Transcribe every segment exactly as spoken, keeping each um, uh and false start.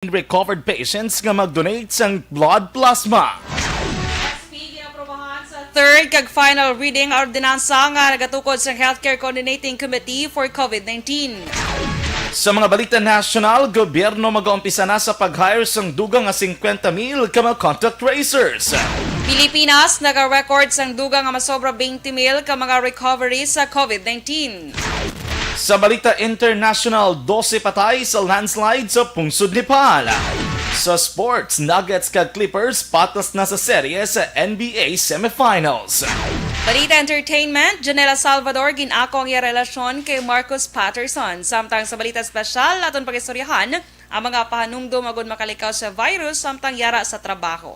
recovered patients nga mag-donate sang blood plasma. Third kag final reading ang ordinansa nga nagatukod sa Healthcare Coordinating Committee for COVID nineteen. Sa mga balita nasyonal, gobyerno mag-aumpisa na sa pag-hire sang dugang nga singkwenta mil ka mga contact tracers. Pilipinas naka-record sang dugang nga masobra twenty mil ka mga recovery sa COVID nineteen. Sa balita international, dose patay sa landslide sa pungsod Nepal. Sa sports, Nuggets kag Clippers patas na sa serye sa N B A semifinals. Balita entertainment, Janela Salvador gin-ako ang iya relasyon kay Marcus Patterson. Samtang sa balita espesyal, aton pag-istoryahan ang mga pahanumdom agud makalikaw sa virus samtang yara sa trabaho.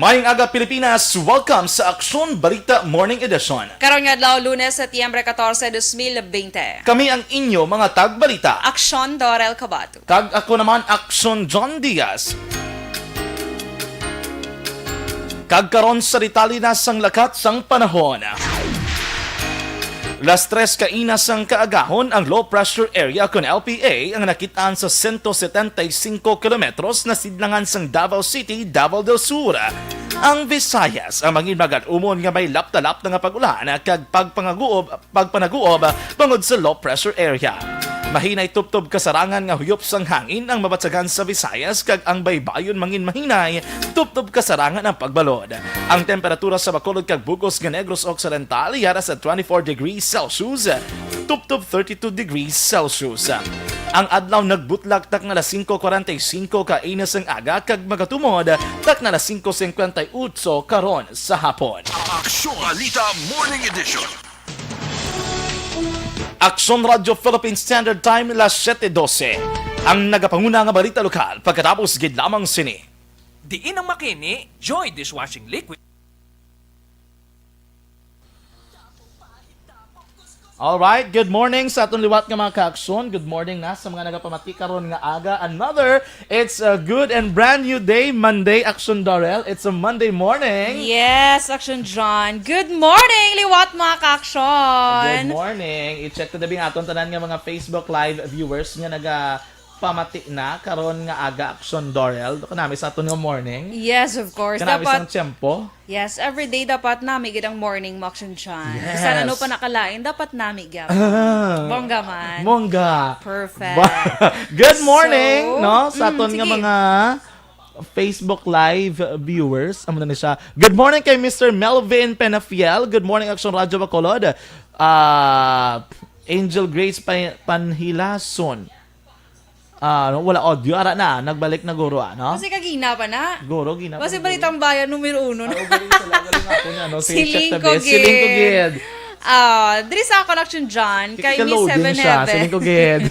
Mayong aga, Pilipinas. Welcome sa Aksyon Balita Morning Edition. Karon nga adlaw, Lunes, Setyembre katorse, dos mil bente. Kami ang inyo mga tagbalita. Aksyon, Dorel Cabato. Kag ako naman, Aksyon, John Diaz. Kag karon sa detalye na sang lakat sang panahon. Las tres kaina sang kaagahon, ang low pressure area kon L P A ang nakit-an sa sento setenta y cinco kilometros na sidlangan sang Davao City, Davao del Sur. Ang Visayas ang mangin magalumon nga may lapta-lapta nga pag-ulan kag pagpangaguob, pagpanaguob bangod sa low pressure area. Mahinay tubtob kasarangan nga huyop sang hangin ang mabatyagan sa Visayas, kag ang baybayon mangin mahinay tubtob kasarangan ang pagbalod. Ang temperatura sa Bacolod kag Bugos nga Negros Occidental yara sa twenty-four degrees Celsius, tubtob thirty-two degrees Celsius. Ang adlaw nagbutlak takna alas singko kwarenta y singko kaina sang aga kag magatumod takna alas singko singkwenta y otso karon sa hapon. Aksyon Balita Morning Edition. Aksyon Radyo Philippine Standard Time, las siyete dose. Ang nagapanguna nga balita lokal pagkatapos gid lamang sini. Diin ang Makini Joy Dishwashing Liquid. Alright, good morning sa aton liwat nga mga kaaksyon. Good morning na sa mga nagapamati karon nga aga. Another, it's a good and brand new day, Monday, Aksyon Dorel. It's a Monday morning. Yes, Aksyon John. Good morning, liwat mga kaaksyon. Good morning. I-check to the bing aton tanan nga mga Facebook Live viewers nga nagapamati na karon nga aga, Aksyon Dorel. Kanami sa aton nga morning. Yes, of course. Kanami Dapat sang tiyempo. Yes, every day dapat nami gid ang morning mo, Action Chan. Yes. Bisan ano pa nakalain, dapat nami gyud. Ah. Bongga man. Bongga. Perfect. Ba- Good morning, So, no? Sa mm, aton nga sige. mga Facebook Live viewers, amo na ni siya. Good morning kay Mister Melvin Penafiel. Good morning, Action Radyo Bacolod. Ah, Angel Grace Pa- Panhilason. Ah, ano, wala audio. Ara na, nagbalik na guro, ano? Kasi kagina pa na. Guro, gina pa Kasi guro. Balitang Bayan, numero uno na. Ah, galing sa laga lang ako niya, no? Si Siling Chef Tabe. Ko Siling ko gid. Gid. Ah, diri sa ako, Action John, kay Miss Kika-loading Heaven siya. Heaven. Siling ko gid.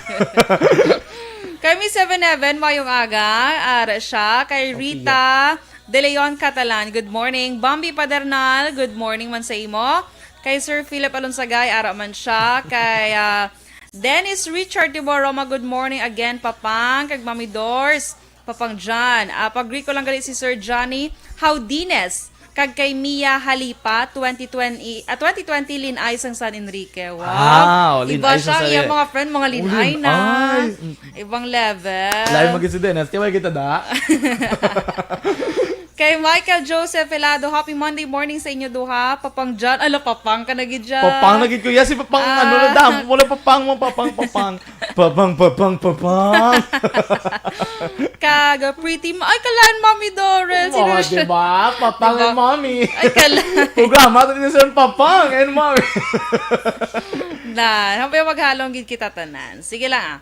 Kay Miss Heaven Heaven, mayong aga. Ara siya. Kay Okay, Rita De Leon Catalan, good morning. Bambi Padernal, good morning man sa imo. Kay Sir Philip Alonsagay, ara man siya. Kay, ah, Dennis Richard Tiboroma, good morning again, Papang. Kag Mami Dors, Papang John. Ah, pag-greet ko lang gali si Sir Johnny Haudines. Kag kay Mia Halipa, twenty twenty, ah, twenty twenty Lin-ay sang San Enrique. Wow. Ah, oh, Lin-ay sang San Enrique. Iba siya, ang iyang mga friend, mga Lin-ay na. Oh, Lin-ay. Mm. Ibang level. Lain mo gid si Dennis. Kaya kita da. Kay Michael Joseph Helado, happy Monday morning sa inyo duha. Papang John, ala, Papang ka na gid dyan. Papang na gid ko. Yes, si Papang, Ah. ano na dam. Wala Papang mo, Papang, Papang. Papang, Papang, Papang. Kag, uh, pretty ma-, ay, kalaan, Mami Doris. Oh, Sino siya? Diba? Papang Diba? and Mommy. Ay, kalaan. Programa to din sa Papang and Mommy. Na, hampay maghalong gid kita tanan. Sige lang, ah.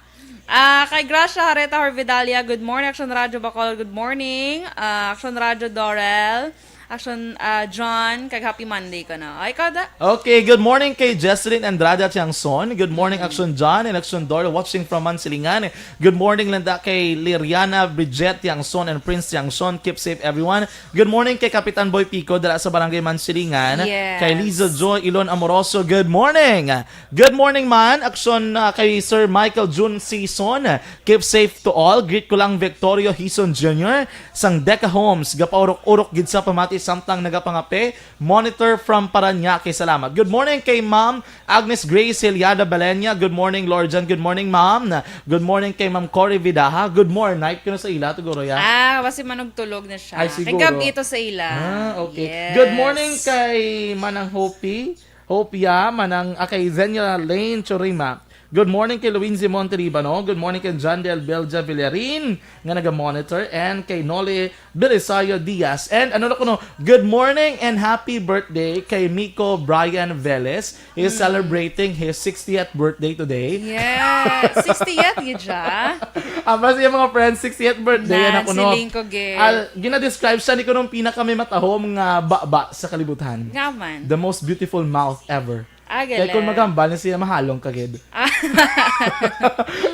Ah, kay Gracia Hareta Horvidalia, good morning, Action Radio Bacolod, good morning. Ah, Action Radio Dorel, Action, ah, John, kag happy Monday ko, no? Ay, ikaw da? Okay, good morning kay Jesselyn Andrada Tiangson. Good morning, Mm. Action John and Action Dorel, watching from Mansilingan. Good morning, Linda, kay Liriana Bridget Tiangson and Prince Tiangson. Keep safe, everyone. Good morning kay Kapitan Boy Pico, dala sa Barangay Mansilingan. Yes. Kay Liza Joy Ilon Amoroso, good morning. Good morning man, Action, ah, kay Sir Michael Jun Season. Keep safe to all. Greet ko lang Victorio Hison Junior sang Deca Homes. Gapaurok-urok gid sa pamati samtang nagapangape. Monitor from Parañaque. Salamat. Good morning kay Ma'am Agnes Grace Heliada Balenya. Good morning, Lord John. Good morning, Ma'am. Good morning kay Ma'am Cory Vidaha. Good morning. Night ko na sa ila, siguro, ya. Ah, basi manugtulog na siya. Ay, Kay siguro. Gabi ito sa ila. Ah, okay. Yes. Good morning kay Manang Hopi. Hopia, Manang, ah, kay Zenia Lane Chorima. Good morning kay Luwinzy Monteribano. Good morning kay John Del Belja Villarin nga naga-monitor, and kay Noli Belisario Diaz. And ano na kuno, good morning and happy birthday kay Miko Brian Velez. He is celebrating his sixtieth birthday today. Yes. sixtieth, gid siya. Ang basi yung mga friends, sixtieth birthday, Nan, ano kuno. siling ko, gid. Al, gina-describe siya ni kunong pinakami matahom nga baba sa kalibutan. Nga man. The most beautiful mouth ever. Ah, Kaya kung galing. magambal na siya, mahalong ka, gid.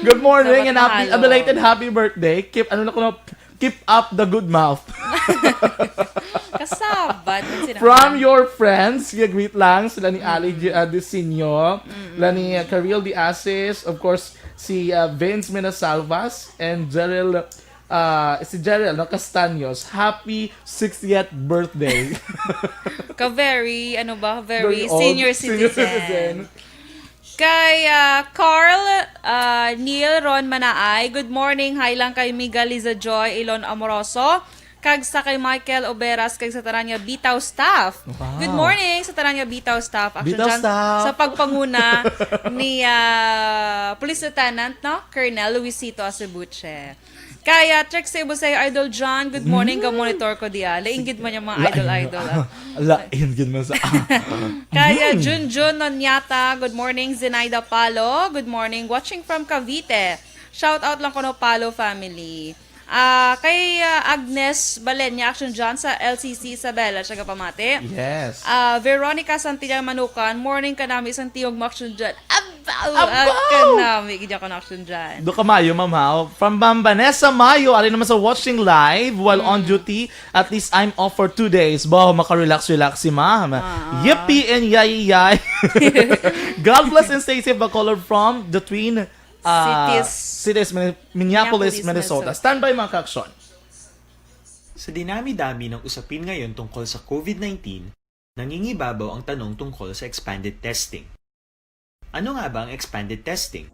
Good morning Dapat and happy, mahalong. a belated happy birthday. Keep, ano na kuno, keep up the good mouth. Kasabat. Ang sinabi. From your friends, yeah, greet lang sila ni Ali G- uh, Disinyo, la ni uh, Karil De Asis, of course, si uh, Vince Menasalvas, and Jeril, uh, si Jeril, no, Castaños. Happy sixtieth birthday. Ka very, ano ba, very, Very old. senior Senior citizen. citizen. Kay ah, Carl ah, Neil Ron Manaay, good morning. Hi lang kay Miga Liza Joy Ilon Amoroso. Kag sa kay Michael Oberas kag sa tanan nga Bitaw staff. Wow. Good morning sa tanan nga Bitaw staff. Action Bitaw dyan staff. Sa pagpanguna ni ah, Police Lieutenant, no, Colonel Luisito Acebuche. Kaya Trixie Busay, Idol John, good morning. Ga-monitor ko diya. Lainggid man yung mga idol-idol. Ah. Lain gid man sa. Kaya Junjun Nonyata, good morning. Zenaida Palo, good morning. Watching from Cavite. Shout out lang kuno, Palo family. Ah, kay ah, Agnes Balenya, Action John sa L C C Isabela, siya gapamati. Yes. Ah, Veronica Santillan Manukan, morning kanami sang tingog mo, Action John. Abaw! Abaw! Kanami, gid ako na, Action John. Do ka mayo, ma'am, ha? From Ma'am Vanessa Mayo, ari naman sa watching live while on duty. At least I'm off for two days. Bo, makarelax-relax si ma'am. Yippee and yay yay. God bless and stay safe, Bacolod, from the Twin uh, Cities. Cities, Min- Minneapolis, Minneapolis, Minnesota. Minnesota. Stand by, mga ka-action. Sa dinami-dami ng usapin ngayon tungkol sa COVID nineteen, nangingibabaw ang tanong tungkol sa expanded testing. Ano nga ba ang expanded testing?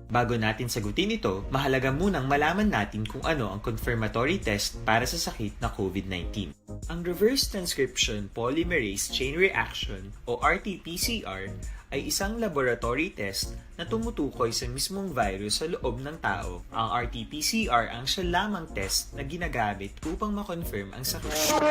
Bago natin sagutin ito, mahalaga munang malaman natin kung ano ang confirmatory test para sa sakit na COVID nineteen. Ang reverse transcription polymerase chain reaction o R T P C R ay isang laboratory test na tumutukoy sa mismong virus sa loob ng tao. Ang R T P C R ang siya lamang test na ginagamit upang ma-confirm ang sakit.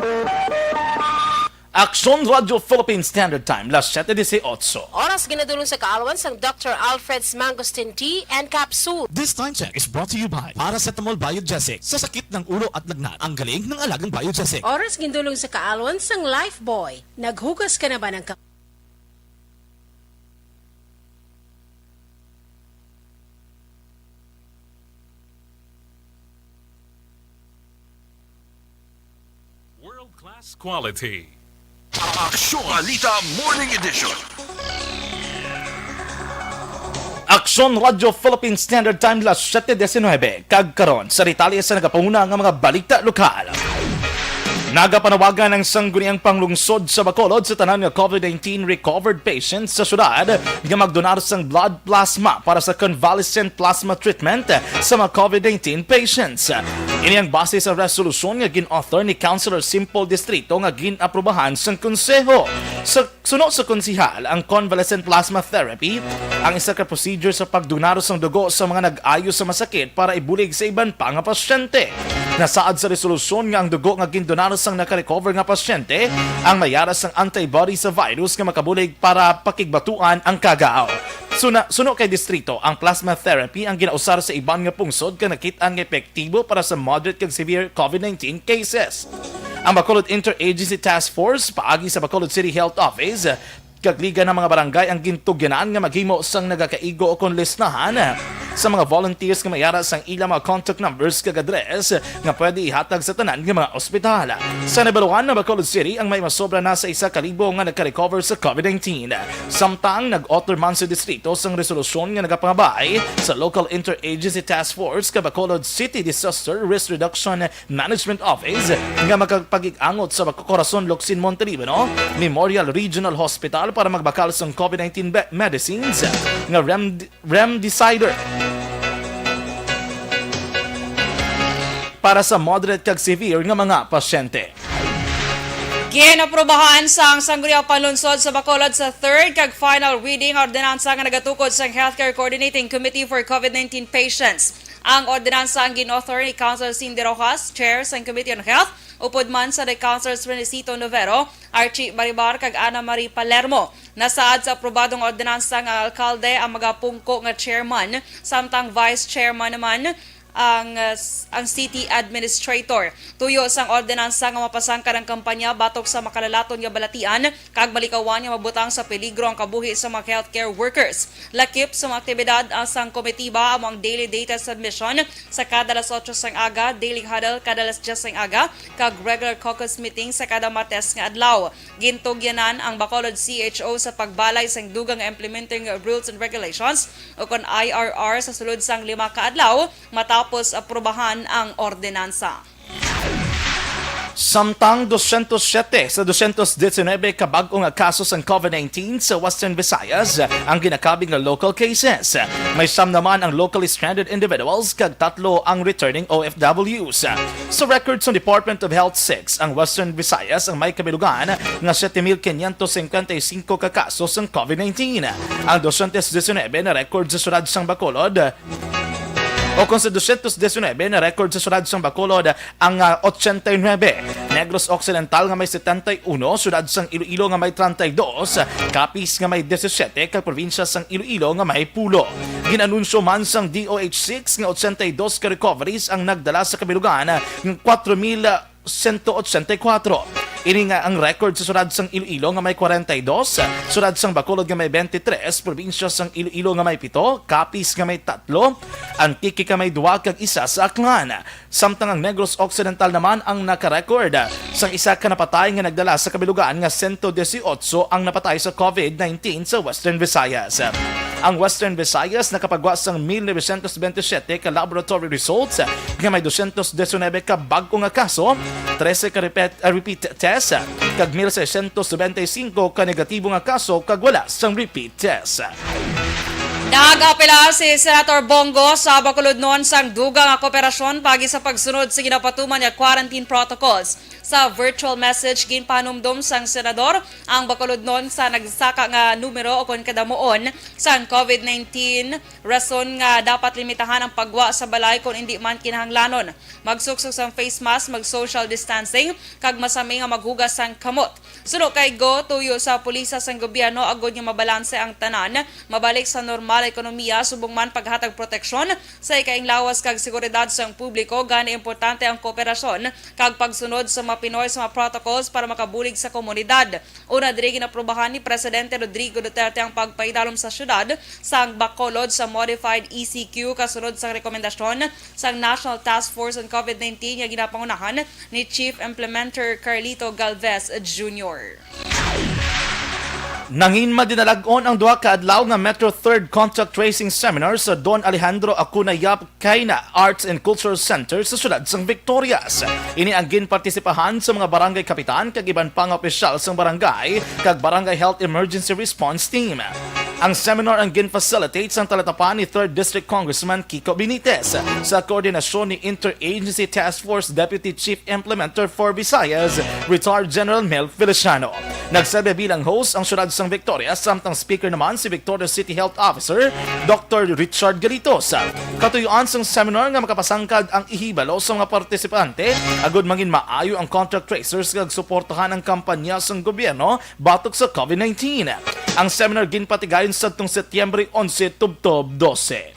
Aksyon Radio Philippine Standard Time, las siete dieciocho. Oras ginadulong sa kaalwan sang Doctor Alfred's Mangosteen Tea and Capsule. This time check is brought to you by Paracetamol Biogesic. Sa sakit ng ulo at lagnat, ang galing ng alagang Biogesic. Oras gindulong sa kaalwan sang Lifebuoy. Naghugas ka na ba ng ka- World class quality. Aksyon Balita Morning Edition. Aksyon Radio Philippine Standard Time, las siete diecinuebe. Kag karon, sa detalye sa nagapanguna nga mga balita lokal. Nagapanawagan ang Sangguniang Panglungsod sa Bacolod sa tanan nga COVID nineteen recovered patients sa syudad nga magdonar sang blood plasma para sa convalescent plasma treatment sa mga COVID nineteen patients. Ini ang base sa resolusyon nga gin-author ni Councilor Simple Distrito nga gin-aprubahan sang Konseho. Sa suno sa konsehal, ang convalescent plasma therapy ang isa ka procedure sa pagdonar sang dugo sa mga nag-ayo sa masakit para ibulig sa iban pa nga pasyente. Nasaad sa resolusyon nga ang dugo nga gindonar sang naka-recover nga pasyente ang mayara sang antibody sa virus nga makabulig para pakigbatuan ang kagaw. Suna, suno kay distrito, ang plasma therapy ang ginausar sa iban nga pungsod kag nakit-an nga epektibo para sa moderate kag severe COVID nineteen cases. Ang Bacolod Interagency Task Force paagi sa Bacolod City Health Office kag liga ng mga barangay ang gintugyanan nga maghimo sang nagakaigo o kon listahan sa mga volunteers nga may ara sang ilang mga contact numbers kag address nga pwede ihatag sa tanan nga mga ospital. Sa Nabalawan nga Bacolod City ang may masobra na sa isa ka libo nga nagka-recover sa COVID nineteen. Samtang nag-author man sa distrito sang resolusyon nga nagapangabay sa Local Interagency Task Force ka Bacolod City Disaster Risk Reduction Management Office nga makapag-angot sa Corazon Locsin Montelibano Memorial Regional Hospital para magbakal sang COVID nineteen be- medicines nga Remd- Remdesivir para sa moderate kag severe nga mga pasyente. Ginaprubahan sang Sangguniang Panlungsod sa Bacolod sa third kag final reading ordinansa nga nagatukod sang Healthcare Coordinating Committee for COVID nineteen patients. Ang ordinansa ang gin-author ni Councilor Cindy Rojas, Chair sang Committee on Health, upod man sa the Councilors Renesito Novero, Archie Baribar, kag Ana Marie Palermo. Nasaad sa aprobadong ordinansa nga alkalde ang magapungko nga chairman, samtang vice chairman naman ang, uh, s- ang city administrator. Tuyo sang ordinansa nga mapasangkad ang kampanya batok sa makalalaton nga balatian kag malikawan nga mabutang sa peligro ang kabuhi sa mga healthcare workers. Lakip sa mga aktibidad, ah, sang komitiba amo ang daily data submission sa kada alas otso sang aga, daily huddle kada alas diyes sang aga, kag regular caucus meeting sa kada Martes nga adlaw. Gintugyanan ang Bacolod C H O sa pagbalay sang dugang nga implementing rules and regulations o kon I R R sa sulod sang lima ka adlaw matapos aprubahan ang ordinansa. Samtang dosyentos siyete sa dosyentos diecinuebe ka bag-o nga kaso sang COVID nineteen sa Western Visayas ang ginakabig nga local cases. May siyam naman ang locally stranded individuals kag tatlo ang returning O F Ws. Sa record sang Department of Health six, ang Western Visayas ang may kabilugan nga siyete mil quinientos cincuenta y cinco ka kaso sang COVID nineteen. Ang dosyentos diecinuebe na record sa siyudad sang Bacolod o kon sa dosyentos diecinuebe na record sa siyudad sang Bacolod, ang, ah, ochenta y nuebe, Negros Occidental nga may setenta y uno, siyudad sang Iloilo nga may treinta y dos, Capiz nga may disisiete, kag probinsya sang Iloilo nga may pulo. Gin-anunsyo man sang D O H six nga ochenta y dos ka recoveries ang nagdala sa kabilugan nga kwatro mil sento ochenta y kwatro. Ini nga ang record sa siyudad sang Iloilo nga may kwarenta y dos, siyudad sang Bacolod nga may bente tres, probinsya sang Iloilo nga may pito, Capiz nga may tatlo, Antique nga may duwa, kag isa sa Aklan. Samtang ang Negros Occidental naman ang naka-record sang isa ka napatay nga nagdala sa kabilugan nga sento dieciocho ang napatay sa COVID nineteen sa Western Visayas. Ang Western Visayas nakapagwa sang mil novecientos bente siyete ka laboratory results nga may dosyentos diecinuebe ka bag-o nga kaso, trese ka repeat, ah, repeat test, kag mil seiscientos noventa y cinco ka negatibo nga kaso kag wala sang repeat test. Nag-apela si Senator Bong Go sa Bacolodnon sang dugang nga kooperasyon paagi sa pagsunod sa ginapatuman nga quarantine protocols. Sa virtual message, ginpahanumdom sang senador ang Bacolodnon sa nagsaka nga numero o kon kadamuon sang COVID nineteen, rason nga dapat limitahan ang pagwa sa balay kon indi man kinahanglanon. Magsuksok sang face mask, mag-social distancing, kag masami nga maghugas sang kamot. Suno kay Go, tuyo sa pulisya sang gobyerno agod nga mabalanse ang tanan, mabalik sa normal ekonomiya, subong man paghatag proteksyon sa ikainglawas kag seguridad sang publiko. Gani, importante ang kooperasyon kag pagsunod sa mga Pinoy sa mga protocols para makabulig sa komunidad. Una diri, ginaprobahan ni Presidente Rodrigo Duterte ang pagpaidalom sa siyudad sang Bacolod sa modified E C Q kasunod sang rekomendasyon sang National Task Force on COVID nineteen nga ginapangunahan ni Chief Implementer Carlito Galvez Junior. Nangin madinalag-on ang duha ka adlaw nga Metro Third Contact Tracing Seminar sa Don Alejandro Acuna Yap Kaina Arts and Culture Center sa siyudad sang Victorias. Ini ang ginpartisipahan sa mga barangay kapitan kag iban pa nga opisyal sang barangay kag Barangay Health Emergency Response Team. Ang seminar ang gin-facilitate sang talatapan ni Third District Congressman Kiko Benitez sa koordinasyon ni Interagency Task Force Deputy Chief Implementer for Visayas, Retired General Mel Feliciano. Nagserbi bilang host ang siyudad sang Victorias, samtang speaker naman si Victorias City Health Officer, Doctor Richard Galitos. Katuyuan sang seminar nga makapasangkad ang ihibalo sa mga partisipante agud mangin maayo ang contact tracers kag suportahan ang kampanya sang gobyerno batok sa COVID nineteen. Ang seminar ginpatigayon sadtong Setyembre onse tubtob dose.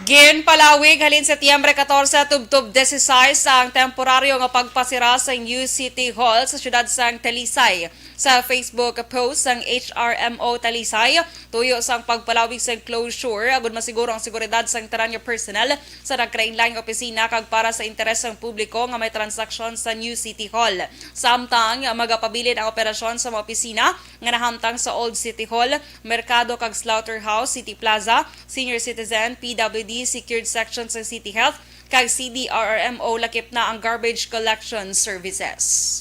Ginpalawig halin Setyembre katorse tubtob disisais ang temporaryo nga pagpasira sang U City Hall sa siyudad sang Talisay. Sa Facebook post sang H R M O Talisay, tuyo sang pagpalawig sang closure agud masiguro ang seguridad sang tanan nga personnel sa nagkalainlaing opisina kag para sa interes sang publiko nga may transaksyon sa New City Hall. Samtang magapabilin ang operasyon sa mga opisina nga nahamtang sa Old City Hall, Merkado kag Slaughterhouse, City Plaza, Senior Citizen, P W D, Secured Section sa City Health, kag C D R R M O lakip na ang garbage collection services.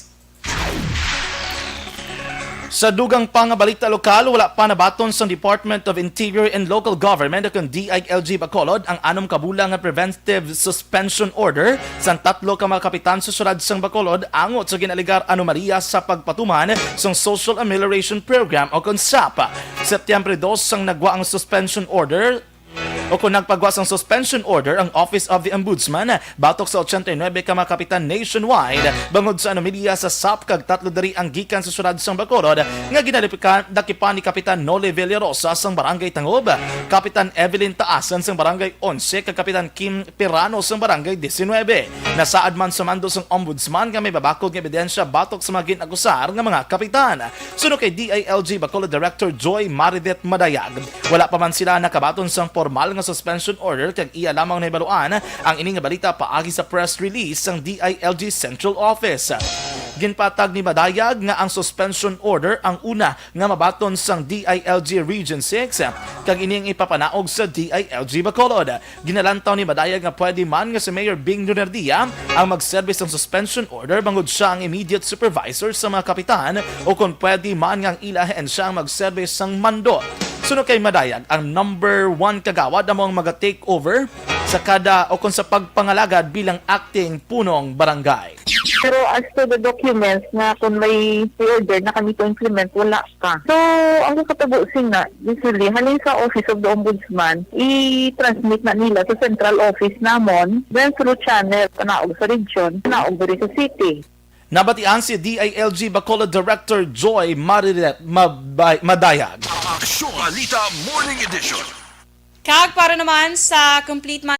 Sa dugang pa nga balita lokal, wala pa nabaton sang Department of Interior and Local Government o kon D I L G Bacolod ang anom ka bulan nga preventive suspension order sang tatlo ka mga kapitan sa siyudad sang Bacolod angot sa gin-alegar anomalya sa pagpatuman sang Social Amelioration Program o kon SAP. Setyembre dos sang nagwa ang suspension order o kon nagpagwa sang suspension order ang Office of the Ombudsman batok sa ochenta y nuebe ka mga kapitan nationwide bangod sa anomalya sa SAP, kag tatlo diri ang gikan sa siyudad sang Bacolod nga ginalipikan dakipan ni Kapitan Noli Villarosa sang Barangay Tangob, Kapitan Evelyn Taasan sang Barangay Onse, kag Kapitan Kim Pirano sang Barangay Diecinuebe. Nasaad man sa mando sang Ombudsman nga may babakod nga ebidensya batok sa mga gin-akusar nga mga kapitan. Suno kay D I L G Bacolod Director Joy Maridet Madayag, wala pa man sila nakabaton sang pormal nga suspension order, kag iya lamang nahibaluan ang ini nga balita paagi sa press release sang D I L G Central Office. Ginpatag ni Madayag nga ang suspension order ang una nga mabaton sang D I L G Region six, kag ini ang ipapanaog sa D I L G Bacolod. Ginalantaw ni Madayag nga pwede man nga si Mayor Bing Lunardia ang magserbi sang suspension order bangod siya ang immediate supervisor sa mga kapitan, o kon pwede man nga ang ila ahensya ang magserbi sang mando. Suno kay Madayag, ang number one kagawad amo ang maga-take over sa kada o kon sa pagpangalagad bilang acting punong barangay. Pero as to the documents nga kung may order na kami to implement, wala pa. So, ang kakatabo sina, usually, halin sa Office of the Ombudsman, i-transmit na nila sa central office namon, then through channel, panaog sa region, panaog diri sa city. Nabatian si D I L G Bacolod Director Joy Maridet Mabay-, Madayag. Aksyon Balita Morning Edition. Kag para naman sa complete man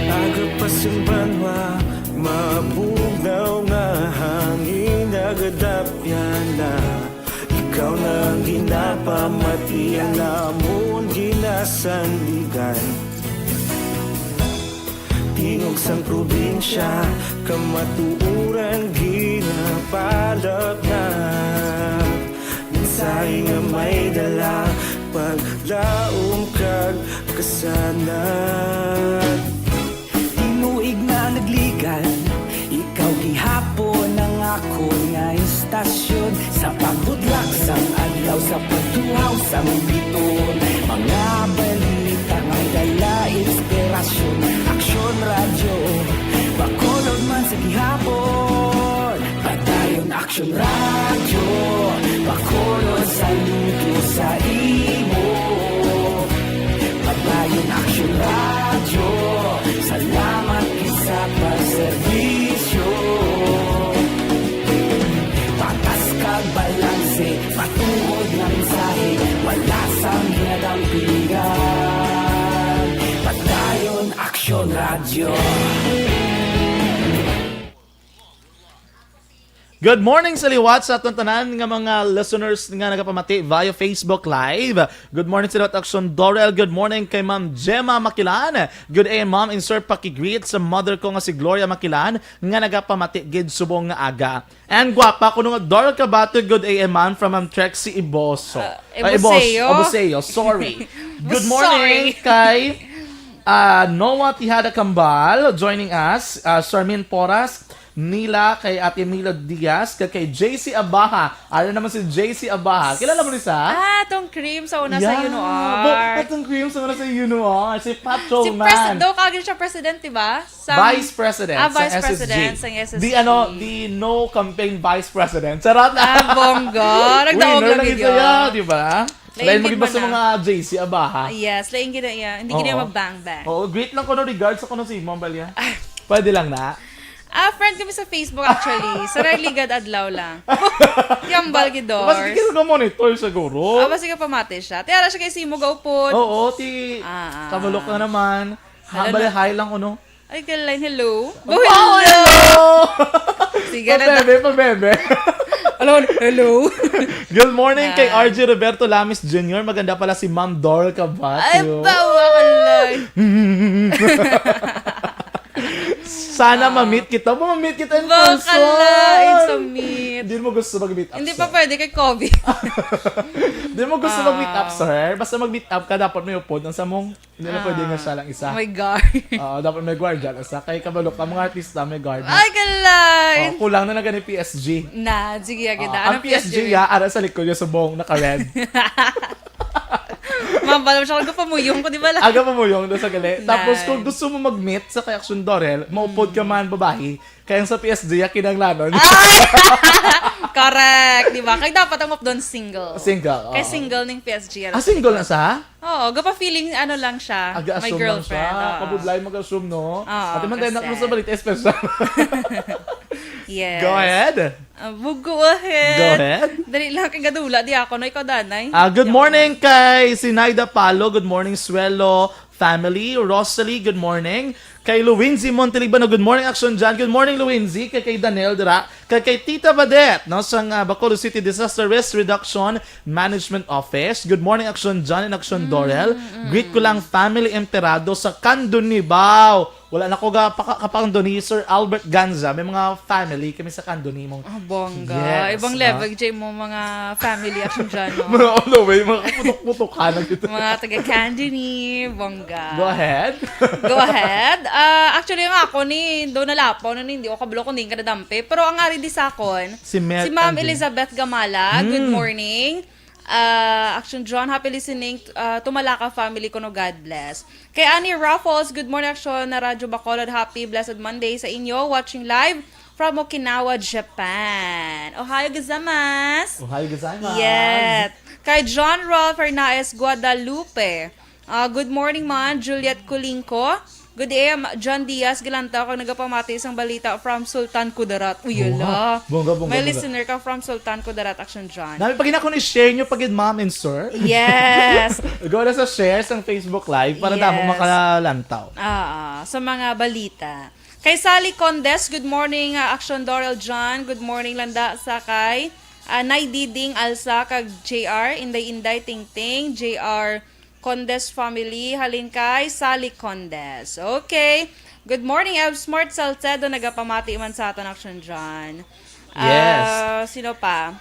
Aga pa sang banwa, mabugnaw nga hangin nagadapyan na. Ikaw na ang ginapamati, ang amon ginasandigan. Tingog sang probinsya, kamatuoran ginapalapnap. Mensahe nga may dala, paglaom kag kasanag. Tinuig nga nagligan, ikaw gihapon ang akon nga istasyon. Sa pagbudlak sang adlaw, sa pagtuhaw sang biton, mga balita nga dala inspirasyon. Aksyon Radyo, Bacolod man sa gihapon. Padayon Aksyon Radyo, Bacolod, saludo sa imo. Padayon Aksyon Radyo, salamat gid sa pagserbisyo. Patas kag balanse, matuod nga mensahe, wala sang ginadampigan. Padayon Aksyon Radyo. Good morning sa liwat sa aton tanan nga mga listeners nga nagapamati via Facebook Live. Good morning sa liwat, Aksyon Dorel. Good morning kay Ma'am Gemma Makilan. Good A M, Ma'am and Sir. Paki-greet sa mother ko nga si Gloria Makilan nga nagapamati gid subong nga aga. And gwapa kuno nga Dorel Kabato, good A M, Ma'am, from Ma'am Trexie Iboso. Ah, Ay, Ibos-, Iboseo. Iboseo, sorry. Good morning Sorry. kay, ah, Noah Tihada Kambal joining us, ah, Charmin Poras, Nila, kay Ate Milo Diaz, kag kay J C Abaha. Ano naman si J C Abaha? Kilala mo ni sa? Ah, tong cream sa una sa Yeah. Yunoar. Bo-, atong cream sa una sa Yunoar. Si Patrol Si Man. Pres-, daw kagin siya president, di ba? Sa Vice President Ah, sa Vice S S G. President sa S S G. Di ano, di no campaign Vice President. Charot. Ah, bongga. Nagdaog Winner lang lang gid isa yun. Ya, di ba? Lain mo gid ba sa mga J C abaha? Ah, yes, lain gid na iya. Hindi gid na Oo. Mag-bang-bang. Oo, greet lang ko no regards ako no si Ma'am Balya. Pwede lang na. Ah, friend kami sa Facebook actually. Sa Rarligad Adlaw lang. Yambal gid, Dors. Mas di ka monitor siguro. Ah, basi ka pamati siya. Tiara siya kay Simo gaupod. Oo, ti Ah, ah. Kabalok na naman. Hello na. Balihay lang kuno. Ay, ka line. Hello? Oh, Oh, hello! hello! Sige na. Pabebe, pabebe. Hello, hello. Good morning kay Ah. R J Roberto Lamis Junior. Maganda pala si Ma'am Dor Ay, Cabatio. Bawa ka lang. Sana Ah. ma-meet kita. Ma-meet kita in Bawa ka person. Lang, it's a meet. Hindi mo gusto mag-meet up, Hindi pa sir? Pwede kay COVID. Hindi mo gusto mag-meet up, Ah. sir? Basta mag-meet up ka, dapat may upod. Ang samong, hindi na pwede nga Ah. siya lang isa. Oh my God. Oo, dapat may guardian. Isa kay kabalo ka, mga artista, may guardian. Ay, kalay! Oh, kulang na na gani P S G. Na, sige, agad. Ah, Anong ang P S G P S G? Ya, ara sa likod niya, subong, naka-red. Mabalo siya, kung pamuyong ko, di ba lang? Aga pamuyong doon sa gali. Tapos, Nice. kung gusto mo mag-meet sa kay Action Dorel, maupod ka Mm. man, babae, kaya sa P S G, ya, kinanglanon. Ah! Correct, di ba? Kaya dapat ang updon single. Single, Kaya oo. single ning P S G, Ah, single na sa? Oo, gapa-feeling, ano lang siya, Aga may assume lang girlfriend, siya. oo. Kabudlay mag-assume, no? Oo, Ate man, tayo na kasi sa balita espesyal. Yes. Go ahead. Ah, bu-, go ahead. Go ahead. Dali lang, kay gadula, di ako, no? Ikaw, Danay. Ah, good Di ako. morning kay Sinaida Palo. Good morning, Suelo family. Rosalie, good morning. Kay Luwinzi Montelibano, good morning, Action John. Good morning, Luwinzi. Kay, kay Daniel dira. Kay, kay Tita Badet, no, sa, ah, Bacolod City Disaster Risk Reduction Management Office. Good morning, Action John and Action Mm, Dorel. mm. Greet ko lang family Emperado sa Candoni, Bao. Wala na ko ga paka-, kapang doon ni Sir Albert Ganza. May mga family kami sa Candoni mong Ah, bongga. Yes, Ibang ah. level, J mo, mga family Action John, no? Mga all the way, mga kaputok-putokan na dito. Mga taga Candoni, bongga. Go ahead. Go ahead. Ah, actually, nga ako ni, do nalapaw na ni, hindi ko kabalo kung di ka nadampi. Pero ang ari di sa akon, Si Mel si Ma'am Andy. Elizabeth Gamala, good Mm. morning. Ah, Action John, happy listening, ah, to Malaka family kuno, God bless. Kay Annie Raffles, good morning, Action na Radyo Bacolod. Happy blessed Monday sa inyo. Watching live from Okinawa, Japan. Ohayo gozaimasu. Ohayo gozaimasu. Yes. Kay John Rolf Hernaez Guadalupe. Ah, good morning, man. Juliet Culingco. Good day, Ma-, John Diaz, Galantaw, kag nagapamati sang balita from Sultan Kudarat. Uy, Wow. ala. Bongga, bongga, May bongga. listener ka from Sultan Kudarat, Action John. Nami pa gina ko ni share nyo pag ma'am and sir. Yes. Go na sa share sang Facebook Live para damo Yes. makalantaw. Ah, sa mga balita. Kay Sally Condes, good morning, ah, Action Dorel John. Good morning, Landa Sakay. Ah, Nay Diding Alsa kag J R, Inday Inday Tingting, J R Condes family, halin kay Sally Condes. Okay. Good morning, Ev Smart Salcedo, nagapamati man sa aton, Action John. Yes. Ah, sino pa?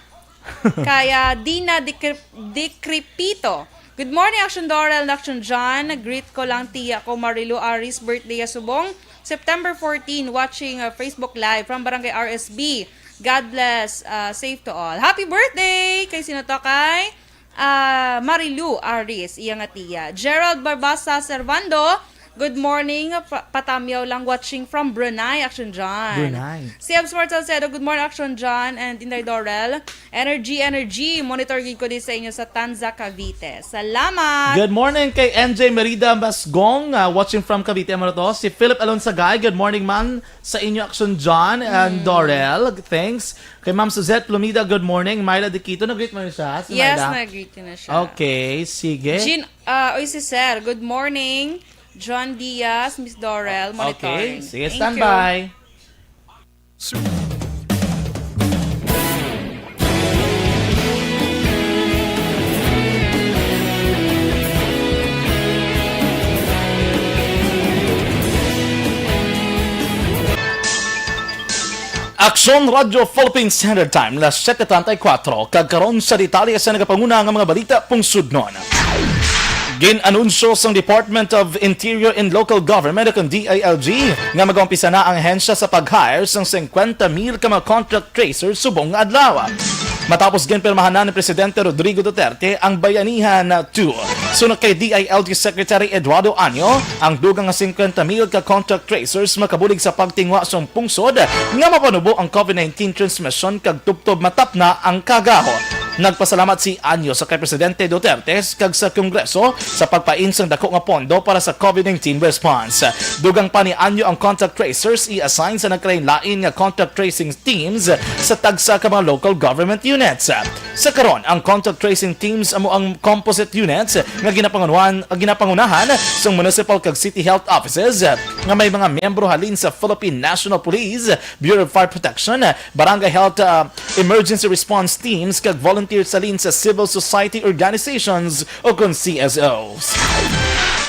Kaya Dina Decre-, Decrepito. Good morning, Action Dorel and Action John. Greet ko lang tiya ko, Marilu Aris, birthday ya subong, September fourteen, watching, uh, Facebook Live from Barangay R S B. God bless, uh, safe to all. Happy birthday! Kay sino to? Kay, uh, Marilu Aris, iya nga tiya. Gerald Barbasa Servando, good morning, pa-, patamyaw lang, watching from Brunei, Action John. Brunei. Si M Smart Salcedo, good morning, Action John and Inday Dorel. Energy, energy. Monitor gid ko di sa inyo sa Tanza, Cavite. Salamat! Good morning kay M J Merida Masgong, ah, watching from Cavite, ano to? Si Philip Alonsagay, good morning man sa inyo, Action John and Mm. Dorel. Thanks. Kay Ma'am Suzette Plumida, good morning. Myla Diquito, nag-greet mo na siya? Si Yes, Myla? nag-greet ko na siya. Okay, sige. Jean, ah, oy, si Sir, good morning. John Diaz, Miss Dorel, Okay, monitoring. sige, Thank you. standby. Aksyon Radyo Philippine Standard Time, las siete treinta y cuatro, kag karon sa detalye sa nagapanguna nga mga balita pungsudnon. Gin-anunsyo sang Department of Interior and Local Government, kag D I L G, nga mag-umpisa na ang ahensya sa pag-hire sang singkwenta mil ka mga contact tracers subong nga adlaw. Matapos ginpirmahan na ni Presidente Rodrigo Duterte ang Bayanihan two. Suno kay D I L G Secretary Eduardo Año, ang dugang nga singkwenta mil ka contact tracers makabulig sa pagtinguha sang pungsod nga mapanubo ang COVID nineteen transmission kag tubtob matapna ang kagahom. Nagpasalamat si Anyo sa kay Presidente Duterte kag sa Kongreso sa pagpain sang dako nga pondo para sa COVID nineteen response. Dugang pa ni Anyo, ang contact tracers i-assign sa nagkalain-lain nga contact tracing teams sa tagsa ka mga local government units. Sa karon, ang contact tracing teams amo ang composite units nga ginapangunahan, ginapangunahan sang municipal kag city health offices nga may mga miyembro halin sa Philippine National Police, Bureau of Fire Protection, Barangay Health, ah, Emergency Response Teams, kag volunteers halin sa civil society organizations o kon C S Os.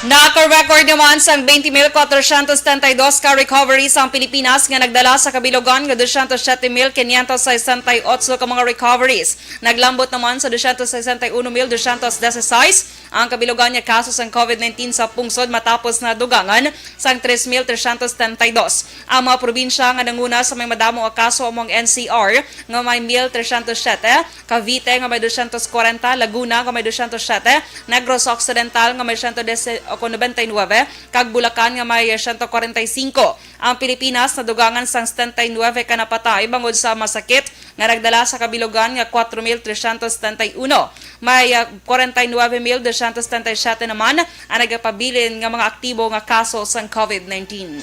Naka-record naman sang twenty mil kwatrocientos setenta y dos ka recoveries ang Pilipinas, nga nagdala sa kabilugan nga dosyentos siyete mil quinientos sesenta y ocho ka mga recoveries. Naglambot naman sa dosyentos sesenta y uno mil dosyentos dieciséis ang kabilugan nga kaso sang COVID nineteen sa pungsod matapos na dugangan sang tres mil tresyentos setenta y dos. Ang mga probinsya nga nanguna sa may madamo nga kaso amo ang N C R nga may mil tresyentos siyete, Cavite nga may dosyentos kwarenta, Laguna nga may dosyentos siyete, Negros Occidental nga may siyento diyes o kon nobenta y nuebe, kag Bulacan nga may siyento kwarenta y singko. Ang Pilipinas nadugangan sang setenta y nuebe ka napatay bangod sa masakit nga nagdala sa kabilugan nga kwatro mil tresyentos setenta y uno. May, ah, kwarenta y nuebe mil dosyentos setenta y siyete naman ang nagapabilin nga mga aktibo nga kaso sang COVID nineteen.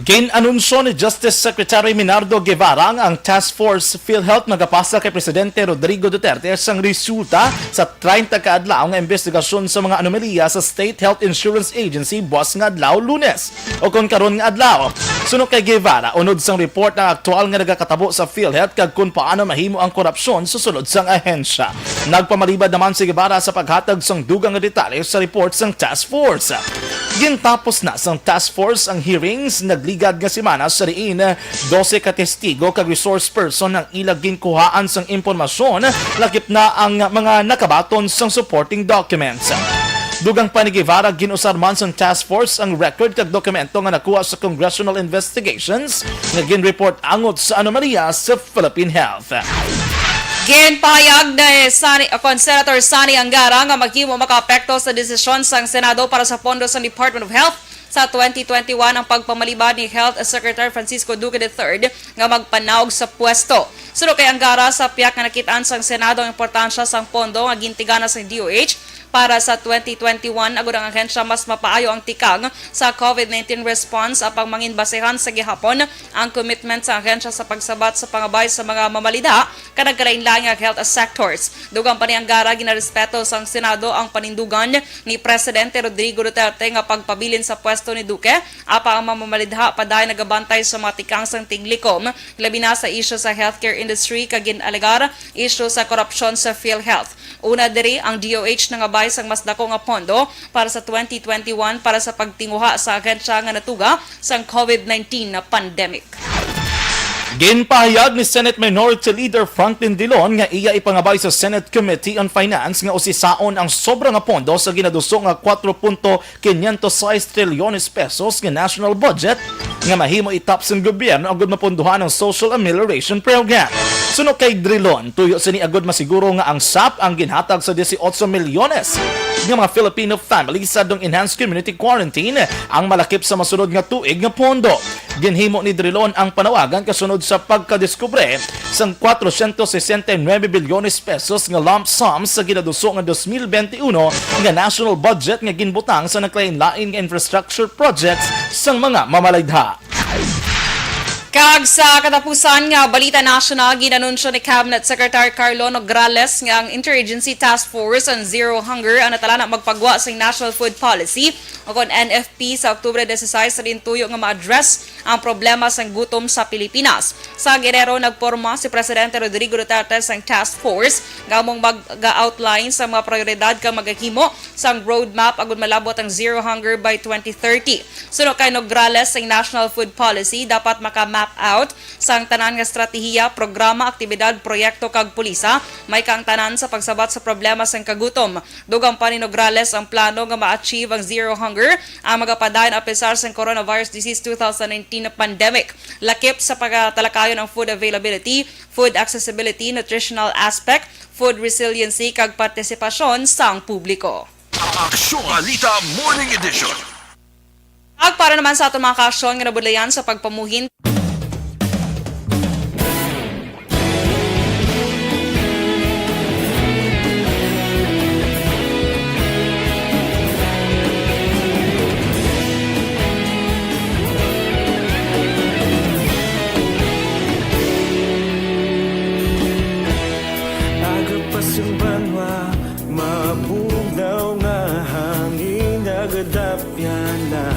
Gin-anunsyo ni Justice Secretary Minardo Guevara nga ang Task Force PhilHealth magapasa kay Presidente Rodrigo Duterte sang resulta sa treinta ka adlaw nga investigasyon sa mga anomalya sa State Health Insurance Agency buas nga adlaw, Lunes, o kon karon nga adlaw. Suno kay Guevara, unod sang report ang aktual nga nagakatabo sa PhilHealth kag kon paano mahimo ang korupsyon sa sulod sang ahensya. Nagpamalibad naman si Guevara sa paghatag sang dugang nga detalye sa report sang task force. Gintapos na sang task force ang hearings nagligad nga semana, sa diin dose ka testigo kag resource person ang ila ginkuhaan sang impormasyon, lakip na ang mga nakabaton sang supporting documents. Dugang pa ni Guevara, gin-usar man sang task force ang record kag dokumento nga nakuha sa congressional investigations nga gin-report angot sa anomalya sa Philippine Health. Ginpahayag ni Sonny, o kon Senator Sonny Angara nga maghimo makaapekto sa desisyon sang Senado para sa pondo sa Department of Health sa twenty twenty-one ang pagpamalibad ni Health Secretary Francisco Duque the third nga magpanaog sa pwesto. Suno kay Angara, sa pihak nga nakit-an sang Senado ang importansya sang pondo nga gintigana sang D O H para sa twenty twenty-one, agod ang ahensya mas mapaayo ang tikang sa COVID nineteen response, apang mangin basehan sa gihapon ang commitment sa ahensya sa pagsabat sa pangabay sa mga mamalidha ka nagkalainlain nga health sectors. Dugang pa ni Angara, ginarespeto sang Senado ang panindugan ni Presidente Rodrigo Duterte nga pagpabilin sa pwesto ni Duque, apang ang mga mamalidha padayon nagabantay sa mga tikang sang tiglikom, labi na sa isyu sa healthcare industry kag gin-alegar isyu sa korupsyon sa PhilHealth. Una diri, ang D O H nangabay sang mas dako nga pondo para sa twenty twenty-one para sa pagtinguha sa ahensya nga natuga sang COVID nineteen na pandemic. Ginpahayag ni Senate Minority Leader Franklin Drilon nga iya ipangabay sa Senate Committee on Finance nga usisaon ang sobra nga pondo sa ginaduso nga kwatro punto quinientos seis trilyones pesos nga national budget nga mahimo itap sang gobyerno agud mapunduhan ang social amelioration program. Suno kay Drilon, tuyo sini agud masiguro nga ang SAP ang ginhatag sa dieciocho milyones nga mga Filipino families sa dong enhanced community quarantine ang malakip sa masunod nga tuig nga pondo. Ginhimo ni Drilon ang panawagan kasunod sa pagkadiskubre sang cuatrocientos sesenta y nueve bilyones pesos nga lump sum sa ginaduso nga dos mil benti uno nga national budget nga ginbutang sa naglain-lain nga infrastructure projects sang mga mamalayda. Kag sa katapusan nga balita nasyonal, ginanunsyo ni Cabinet Secretary Carlo Nograles nga ang Interagency Task Force on Zero Hunger ang natalana magpagwa sa National Food Policy o kon N F P sa Oktubre dieciséis sa diin tuyo nga ma-address ang problema sang gutom sa Pilipinas. Sa Enero, nagporma si Presidente Rodrigo Duterte sang task force nga among mag-outline sa mga prioridad kag magahimo sang roadmap agud malabot ang zero hunger by twenty thirty. Suno kay Nograles, ang National Food Policy dapat maka-map out sang tanan nga estratehiya, programa, aktibidad, proyekto kag pulisa, may kaangtanan sa pagsabat sa problema sang kagutom. Dugang pa ni Nograles, ang plano nga ma-achieve ang zero hunger ang magapadayon apesar sang coronavirus disease two thousand nineteen na pandemic. Lakip sa pagtalakayon ang food availability, food accessibility, nutritional aspect, food resiliency, kag partisipasyon sang publiko. Aksyon Balita Morning Edition. Kag para naman sa aton mga kaaksyon nga nabudlayan sa pagpamuhin, Sa banwa, mabugnaw nga hangin nagadapyan na.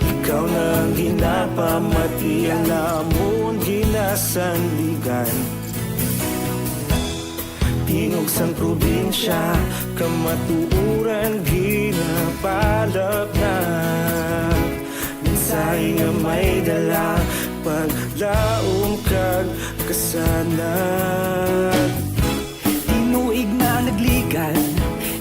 Ikaw na ang ginapamati, ang amon ginasandigan. Tingog sang probinsya, kamatuoran ginapalapnap. Mensahe nga may dala, paglaom kag kasanag. Tinuig na nagligan,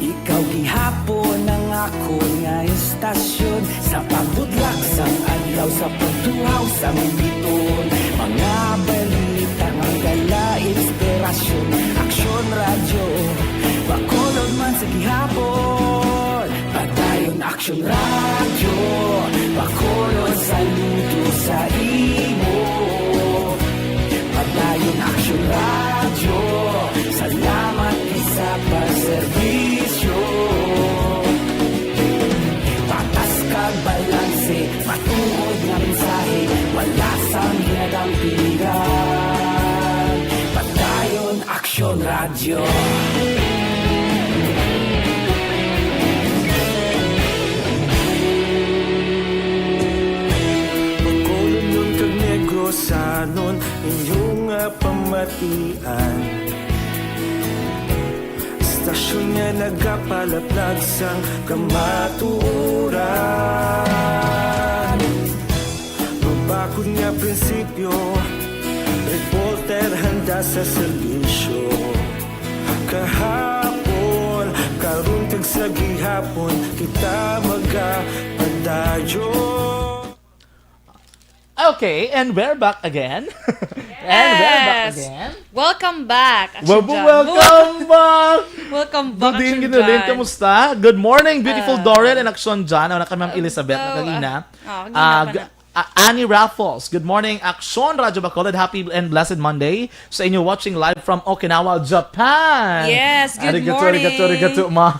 ikaw gihapon ang akon nga istasyon. Sa pagbudlak sang adlaw, sa pagtuhaw sang biton, mga balita nga dala inspirasyon. Aksyon Radyo, Bacolod man sa gihapon. Padayon Aksyon Radyo, Bacolod, saludo sa imo. Padayon Aksyon Radyo, salamat gid sa pagserbisyo. Patas kag balanse, matuod nga mensahe, wala sang ginadampigan. Padayon Aksyon Radyo. Bacolodnon kag Negrosanon, inyo nga pamatian. Istasyon nga nagapalaplag sang kamatuoran. Mabakod nga prinsipyo, reporter handa sa serbisyo. Kahapon, karon kag sa gihapon, kita magapadayon. Okay, and we're back again. And we're back Yes. Again. Welcome back. Action Well, John. welcome back! Welcome back, Budin Action Ginulin, John. Kamusta? Good morning, beautiful Ah. Dorel and Action John. Ako na kay Ma'am Elizabeth na Hello. kagina. Ah, kagina Ah, pa g- na. ah, Annie Raffles, good morning. Action Radyo Bacolod, happy and blessed Monday sa inyo, watching live from Okinawa, Japan. Yes, good Arigato, morning. Arigato, arigato, ma.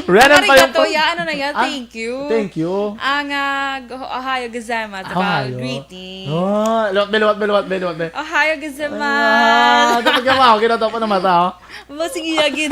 Renan Arigato, Payong- ya, ano na yan? Ah, Thank you. Thank you. Ang uh, Ohayou gozaimasu. Ohayou. Greeting. Oh, liwat, liwat, liwat, liwat, liwat. Ohayou gozaimasu. Ah, dapat ka ba? Okay na to po naman tao. Masing iyagin.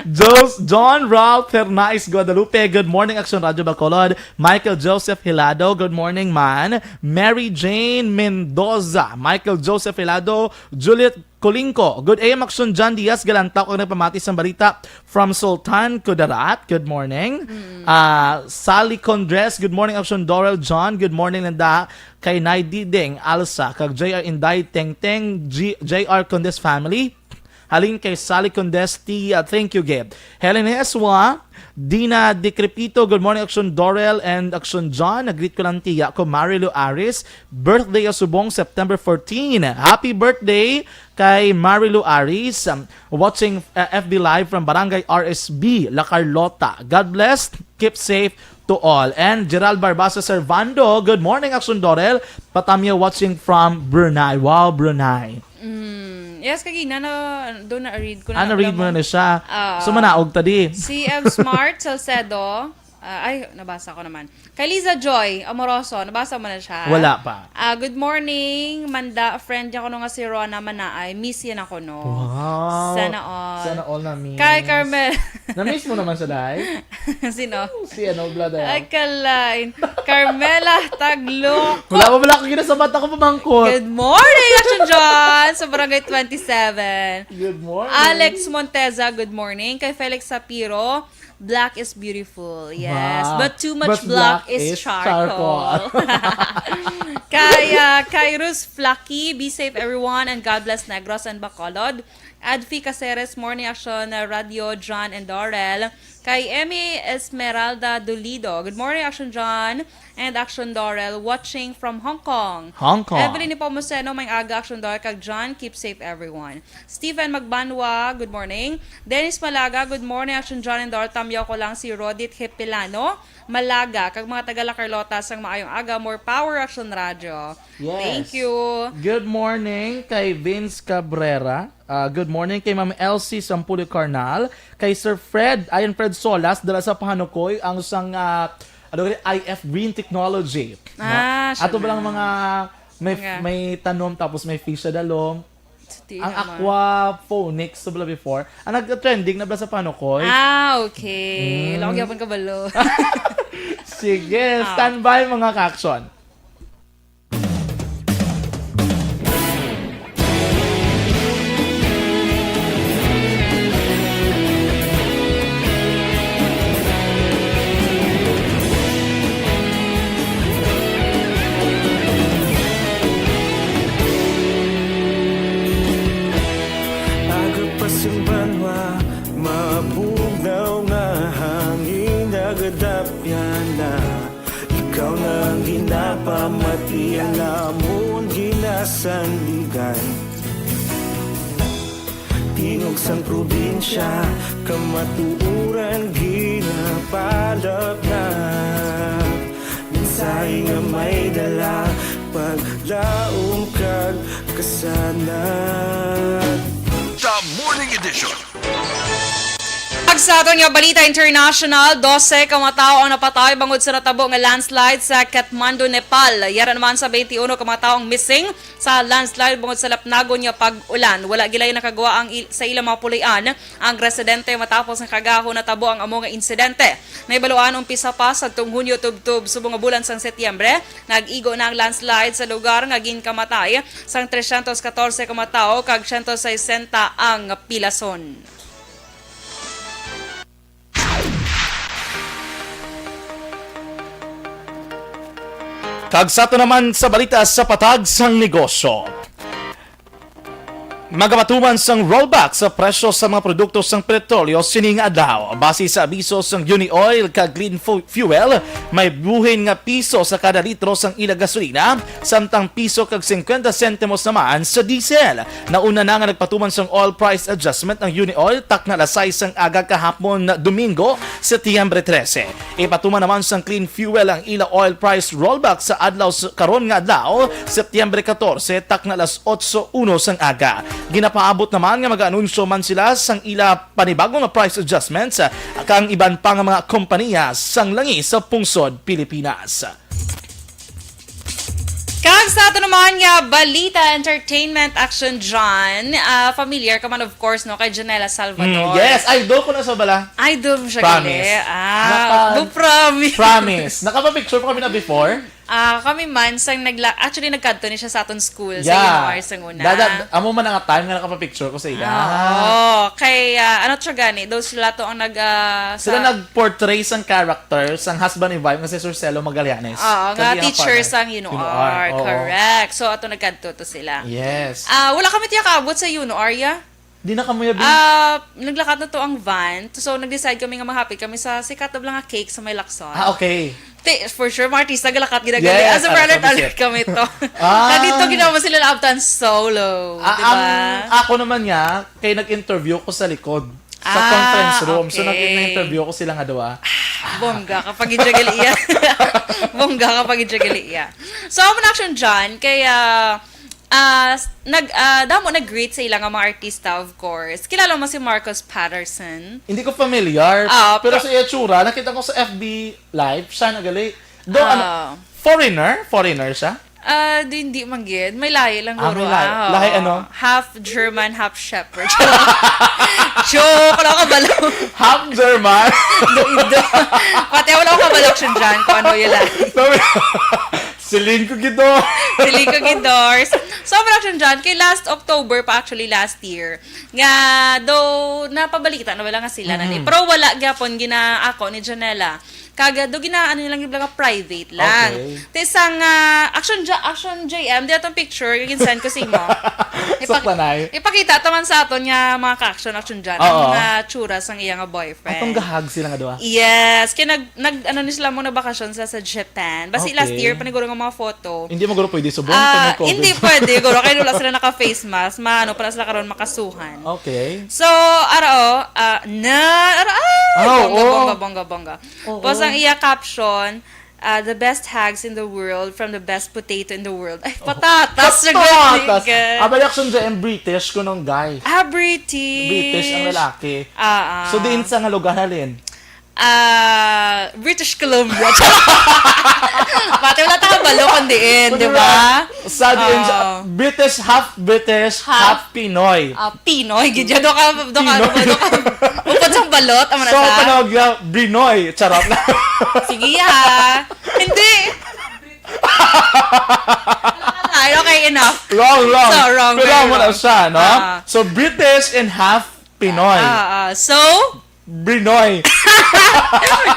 Jos-, John Ralph Hernais Guadalupe, good morning, Action Radyo Bacolod. Michael Joseph Hilado, good morning, man. Mary Jane Mendoza, Michael Joseph Hilado, Juliet Colingco, good A M, Action John Diaz Galantaw, kag nagpamati sang balita from Sultan Kudarat, good morning. Ah, Sally Condres, good morning, Action Dorel John, good morning, Linda, kay Nay Diding Alsa, kag J R Inday Tengteng, G-, J R Condres family. Halin kay Sally Condesti, uh, thank you, Geb. Helen Heswa, Dina Decrepito, good morning, Action Dorel and Action John. Nag-greet ko lang tiya ko, Marilu Aris. Birthday ya subong, September fourteen. Happy birthday kay Marilu Aris. Um, watching uh, F B Live from Barangay R S B, La Carlota. God bless. Keep safe to all. And Gerald Barbasa Servando, good morning, Action Dorel. Patamyo watching from Brunei. Wow, Brunei. Mm, yes, kagina na doon na-read ko na. Ah, na-read mo na siya. Ah. So, manaog ta di. C M Smart Salcedo. Ah, ay, nabasa ko naman. Kay Liza Joy Amoroso, nabasa mo na siya? Wala pa. Ah, good morning, Manda. Friend niya kuno nga si Rona Manaay. Miss yan ako, no? Wow. Sana all. Sana all na miss. Kay Carmel. Na-miss mo naman siya, Day? Sino? Si ano, Blada? Ay, kalain. Carmela Taglo. Wala pa, wala ko ginasabat ako pamangkot. Good morning, Action John, sa Barangay twenty-seven. Good morning. Alex Monteza, good morning. Kay Felix Sapiro, black is beautiful. Yes, Wow. but too much But black, black is, is charcoal. charcoal. Kay uh, Kairos Flaky, be safe everyone and God bless Negros and Bacolod. Adfi Caceres, Morning Action, uh, Radio John and Dorel. Kay Emmy Esmeralda Dolido, good morning, Action John and Action Dorel, watching from Hong Kong. Hong Kong. Evelyn Nepomuceno, may aga, Action Dorel kag John, keep safe everyone. Stephen Magbanwa, good morning. Dennis Malaga, good morning, Action John and Dorel. Tamyaw ko lang si Rodit Hepilano Malaga, kag mga taga La Carlota, sang maayong aga, more power, Action Radio. Yes. Thank you. Good morning kay Vince Cabrera. Ah, good morning kay Ma'am Elsie Sampuli Carnal. Kay Sir Fred, ayan, Fred Solas, dala sa Pahanukoy, ang sang, ah, ano, I F Green Technology. Ah, No? Ato siya ba lang na. Mga may, Mga may tanom tapos may fish sa dalom? Di Ang naman. Aquaponics sa bala before. Ang nag-trending na bala sa Panukoy. Ah, okay. Mm. Wala ko gyapon kabalo. Sige, Ah. standby, mga ka-action. Aga pa sing banwa, mabugnaw nga hangin, nagadapyan na. Ikaw na ang ginapamati, ang amon ginasandigan. Tingog sang probinsya, kamatuoran ginapalapnap. Mensahe nga may dala, paglaom kag kasanag. The Morning Edition. Ag sa aton nga balita international, dose ka mga tawo ang napatay bangod sa natabo nga landslide sa Kathmandu, Nepal. Yara naman sa twenty-one ka mga tawo ang missing sa landslide bangod sa lapnagon nga pag-ulan. Wala gilay nakagwa ang il-, sa ilang mga puloy-an ang residente matapos nga kagahapon natabo ang amo nga insidente. Nahibaluan umpisa pa sa tong Hunyo tubtob subong nga bulan sang Setyembre, nag-igo na ang landslide sa lugar nga ginkamatay sang trescientos catorce ka mga tawo kag siyento sesenta ang pilason. Kag sa ato naman sa balita sa patag sang negosyo. Magapatuman sang rollback sa presyo sa mga produkto sang petrolyo sining adlaw. Base sa abiso sang Unioil kag Clean Fu-, Fuel, may buhin nga piso sa kada litro sang ila gasolina, samtang piso kag singkwenta sentimos naman sa diesel. Nauna na nga nagpatuman sang oil price adjustment ang Unioil, takna alas sais sang aga kahapon, Domingo, Setyembre trese. Ipatuman naman sang Clean Fuel ang ila oil price rollback sa adlaw s-, karon nga adlaw, Setyembre katorse, takna alas otso uno sang aga. Ginapaabot naman nga mag-anunsyo man sila sang ila panibago nga price adjustments, ah, kang iban pa nga mga kompanya sang langis sa pungsod Pilipinas. Kag sa ato naman nga balita, entertainment, Action John. Ah, familiar ka man, of course, no, kay Janela Salvador. Mm, yes, idol ko na sa bala. Idol mo siya, Promise. gali. Ah, Naka- do promise. Promise. Nakapapicture pa kami na before. Ah, kami man, sang nagla-, actually, nagkadto ni siya sa aton school, sa Yeah. Unor, sang una. Dada, amo man ang time nga nakapapicture ko sa iya. Ah, oo. Kay, ah, ano siya gani? Daw sila to ang nag, ah, Sila sa nag-portray sang character, sang husband and wife nga si Sir Celo Magallanes. Oo, nga Kag iyang teacher partner. sang Unor. Unor, oo. Correct. So, ato nagkadto to sila. Yes. Ah, wala kami tiya kaabot sa Unor, ya? Di na kamo yabi? Ah, naglakat na to ang van. So, nag-decide kami nga mahapit kami sa sikat na lang nga cake sa may Lacson. Ah, okay. Ti, for sure, mga artista, galakat ginagali. Yes, As a ano, brother, sabi talit siya. kami to. Ah. Nandito, ginawa sila naabtan solo. Ah, di ba? ang ako naman nga, kay nag-interview ko sa likod, sa Ah, conference room. So, okay. nag-, na-interview ko sila nga duwa. Bongga ka pag-ijagali iya. Bongga ka pag-ijagali iya. So, ang action dyan, kaya, ah, s-, nag, ah, damo nag-greet sa ila nga mga artista, of course. Kilala mo si Marcus Patterson? Hindi ko familiar, Ah, pero pero sa iya tsura, nakita ko sa F B Live, siya nagali. Do, ano, Ah. foreigner? Foreigner siya? Ah, di, hindi man gid. May lahi lang Ah, guro, may lahi. ah, Lahi oo. ano? Half German, half shepherd. Joke, wala ka balo. Half German? Do, do. Pati wala ka balo, action dyan, kung ano yung lahi. Sabi, Celine ko gito. Celine ko gidors. So, ang action dyan, kay last October pa, actually last year, nga do napabalita na wala nga sila na ni. Mhm. Pero wala gyapon ginaako ni Janela. Kag, do gina-, ano nilang gibla nga private lang. Okay. Ti sang, ah, Action Ja-, Action J M, di atong picture, yung send ko sa imo. Ipak-, Saklanay. ipakita ta man sa aton nga mga ka-action, Action Jan, Oo. ang, ah, tsura sang iya nga boyfriend. Atong gahag sila nga duha. Yes, kay nag, nag, ano ni sila mo, nagbakasyon sila sa Japan. Basi Okay. last year, paniguro nga mga photo. Hindi mo guro pwede subong, Ah, kung may COVID. hindi pwede, guro, kay wala sila naka-face mask, maano pa na sila karon makasuhan. Okay. So, ara, oh, ah, na, ara, ah, Ah, bongga, oo. bongga, bongga, bongga. Oo. Tapos ang iya caption, ah, "The best hugs in the world from the best potato in the world." Ay, Oh, patatas sa patatas. gabi, guys. Ah, bali, action dyan, British ko nung guy. Ah, British. British ang lalaki. Ah, ah. So, diin sa nga lugar, halin? Ah, British Columbia. Pati wala ta Balo kon diin, di ba? Sa diin, sa, Oo. British, half British, Half half Pinoy. Ah, Pinoy, gid do ka, do ka, Pinoy. do ka. Upod sa balot, ang So, manasa. Panawag niya, Brinoy. Charot na. Sige ha. Hindi. Ay, okay, enough. Wrong, wrong. So, wrong, Pero very mo na wrong. siya, no? Ah. So, British and half Pinoy. Ah, ah. So, Brinoy.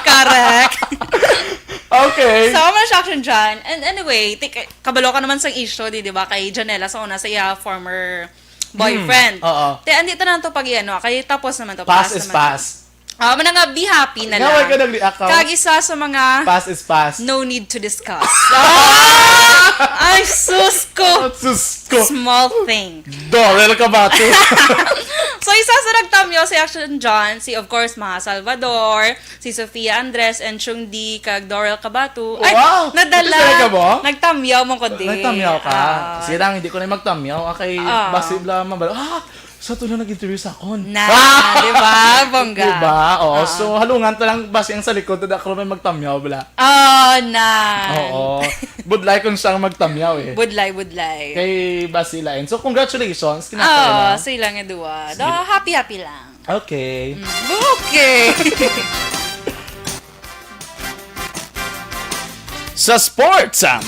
correct. Okay. So, amo na siya, Action John. And anyway, ti-, kabalo ka naman sa issue, di, di ba? Kay Janela sa una, sa iya former boyfriend. Hmm, oo. Te, andi to na to pag ano, kay tapos naman to. Past is naman. past. Ah, mana nga, be happy na Nga, wala lang. ka nag-react, ah. Kag isa sa mga Past is past. no need to discuss. Ah! Ay, sus ko! Sus ko. Small thing. Dorel Cabatu. So, isa sa nagtamyaw si Action John, si, of course, Maha Salvador, si Sofia Andres, and Chung D, kag Dorel Cabatu. Ay, Wow! nadala. Nagtamyaw ka ba? Nagtamyaw mo ko di. Nagtamyaw ka. Ah. Sila, hindi ko na magtamyaw. Okay, Ah. basi bla mabalo. Ah, sa tulo nag-interview sa akon. Na, di ba? Bongga. Di ba? Oo. Ah. So, halungan ta lang basi ang sa likod, tada ako may magtamyaw, bla. Oh, na. Oo. Budlay kung siyang magtamyaw eh. Budlay, budlay. Kay basi lain. So, congratulations. Oo, Kinakailan. sila nga duwa. Do, happy-happy lang. Okay. Okay. Sa sports, ah,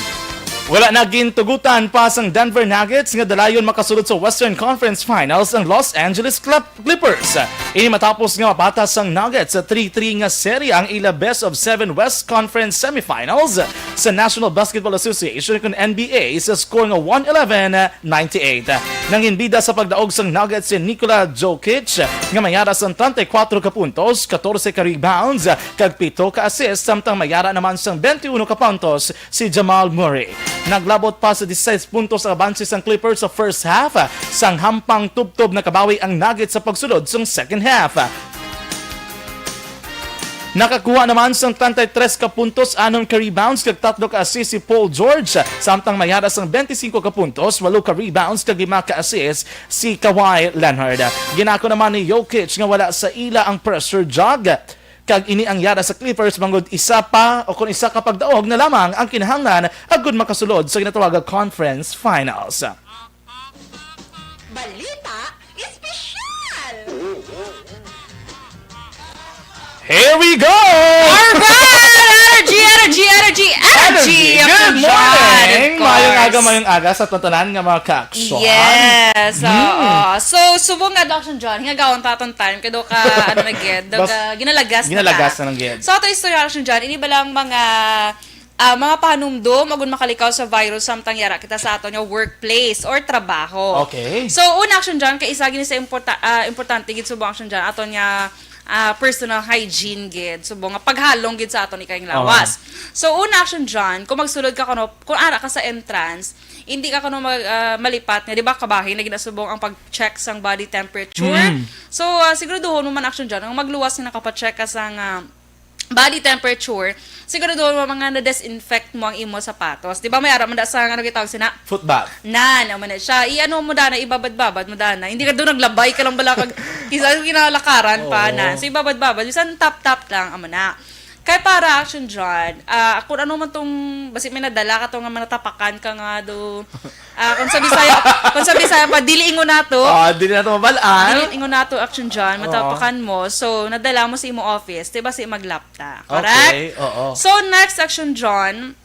wala na gintugutan pa sang Denver Nuggets nga dalayon makasulod sa Western Conference Finals ang Los Angeles Clip-, Clippers. Ini matapos nga mapata sang Nuggets sa three three nga serye ang ila best of seven West Conference Semifinals sa National Basketball Association kun N B A sa score nga one eleven ninety-eight. Nanginbida sa pagdaog sang Nuggets si Nikola Jokic nga may yara sang treinta y cuatro ka puntos, catorce ka rebounds, kag pito ka assist, samtang may yara naman sang twenty-uno ka puntos si Jamal Murray. Naglabot pa sa dieciséis puntos ang abanse sang Clippers sa first half, sang hampang tubtob nakabawi ang Nuggets sa pagsulod sang second half. Nakakuha naman sang treinta y tres ka puntos, anom ka rebounds, kag tatlo ka assist si Paul George, samtang may yara sang twenty-cinco ka puntos, walo ka rebounds, kag lima ka assist si Kawhi Leonard. Ginako naman ni Jokic nga wala sa ila ang pressure jug, kag ini ang yara sa Clippers bangod isa pa o kon isa ka pagdaog na lamang ang kinahanglan agud makasulod sa ginatawag nga conference finals. Balita espesyal! Here we go! Alright! Energy, energy, energy, energy! Good Action John, morning! of course. Mayong aga, mayong aga sa tanan nga mga ka-action. Yes. So, Mm. uh, so, subong nga, Action John, nga gawon ta aton time, kay do ka, ano na gid, do Bas- ka, ginalagas na ginalagas ta. na lang gid. So, ato istorya, Action John, ini ba lang mga, ah, mga pahanumdom, agud makalikaw sa virus, samtang yara kita sa aton nga workplace or trabaho. Okay. So, una, Action John, kay isa gini sa importa-, ah, importante gid subong, Action John, aton nga, ah, personal hygiene gid. Subong nga paghalong gid sa aton ikaing lawas. So, una, Action John, kung magsulod ka kuno, kung ara ka sa entrance, hindi ka kuno mag, ah, malipat nga, di ba, kabahin na ginasubong ang pag-check sang body temperature. Mm. So, ah, siguraduhon mo man, Action John, ang magluwas nga nakapacheck ka sang, ah, body temperature, siguraduhon mo nga na-disinfect mo ang imo sapatos. Di ba, may ara man da sa, ano, gitawag sina? Foot bath. Nan, amo na siya. I-ano mo dana, ibabad-babad mo dana. Hindi ka doon naglabay ka lang bala kag kisa ginalakaran pa Oo. na. So, ibabad-babad. Bisan tap-tap lang, amo na. Kay para, Action John, ah, kung ano man tong, basi may nadala ka to nga manatapakan ka nga do, ah, kung sa Bisaya, kung sa Bisaya pa, dili ingon nato. Ah, dili na to mabalaan. Dili ingon nato, Action John, Oo. matapakan mo. So, nadala mo sa imo office, di ba si maglap ta? Correct? Okay, oo. So, next, Action John,